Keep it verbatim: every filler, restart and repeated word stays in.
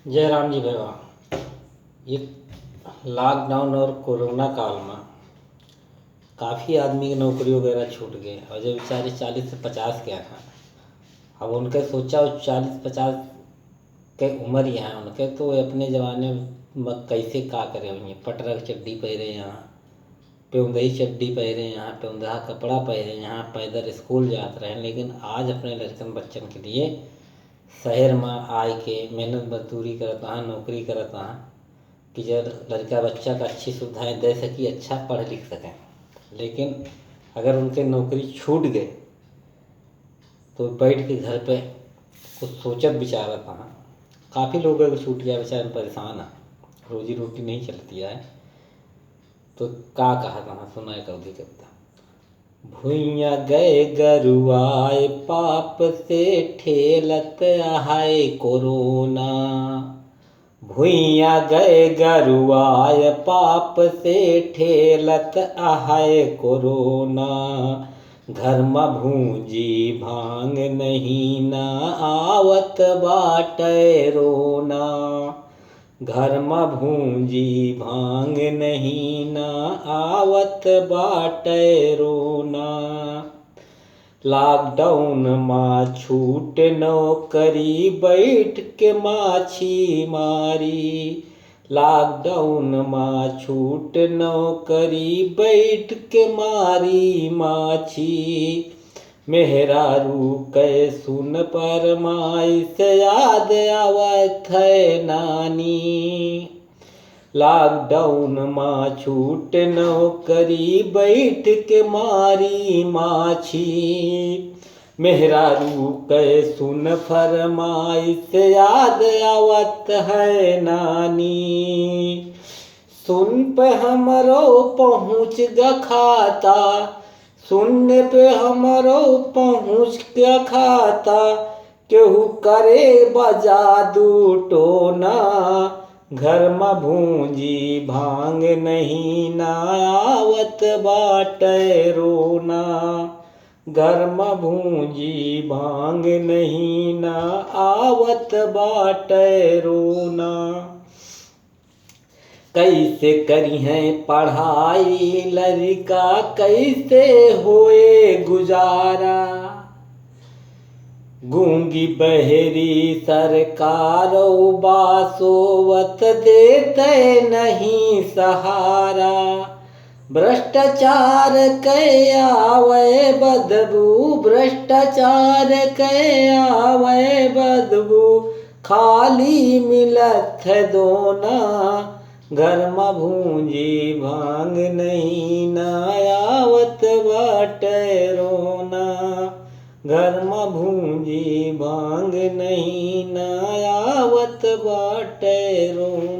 जय राम जी भैया। ये lockdown और कोरोना काल मा काफ़ी आदमी के नौकरी वगैरह छूट गए और जब बेचारे चालीस से पचास के हैं, अब उनके सोचा, वो चालीस पचास के उम्र ही है उनके, तो वो अपने ज़माने में कैसे का करे होंगे। पटरा के चड्डी पहरे यहाँ, पेउंदही चड्डी पहरे यहाँ, पेउंदहा कपड़ा पहरे यहाँ, पैदल स्कूल जात रहे, लेकिन आज अपने लड़कन बच्चन के लिए शहर मा आए के मेहनत मजदूरी करत हैं, नौकरी करत हैं कि जब लड़का बच्चा का अच्छी सुविधाएं दे सकी, अच्छा पढ़ लिख सकें। लेकिन अगर उनके नौकरी छूट गए तो बैठ के घर पे कुछ सोचत विचारत हैं। काफ़ी लोग अगर छूट गया, बेचारे परेशान हैं, रोजी रोटी नहीं चलती है। तो का कहत हैं, सुनाए कौधी कविता। भुइयां गए गरुआए पाप से ठेलत है कोरोना। भुइयां गए गरुआए पाप से ठेलत है कोरोना। घर म भूंजी भांग नहीं ना आवत बाटे रोना। घर म भूंजी भांग नहीं ना आवत बाटे रोना। Lockdown मा छूट नौकरी बैठ के माछी मारी। Lockdown मा छूट नौकरी बैठ के मारी माछी। मेहरारू कै सुन फरमाइश याद आवत है नानी। Lockdown मा छूट नौकरी बैठ के मारी माछी। मेहरारू कै सुन फरमाइश याद आवत है नानी। सुन पे हमरो पहुँच ग खाता, सुन पे हमरो पहुँच ग खाता, केहू करे बा जादू टोना। घर म भूंजी भांग नहीं ना आवत बाटे रोना। घर म भूंजी भांग नहीं ना आवत बाटे रोना। कैसे करिहैं पढ़ाई लरिका, कैसे होए गुजारा। गूंगी बहरी सरकारो बा सोवत देते नहीं सहारा। भ्रष्टाचार के आवे बदबू, भ्रष्टाचार के आवे बदबू, खाली मिलत है दोना। घर म भूंजी भांग नहीं ना आवत बाटे रोना। घर म भूंजी भांग नहीं ना आवत बाटे रोना।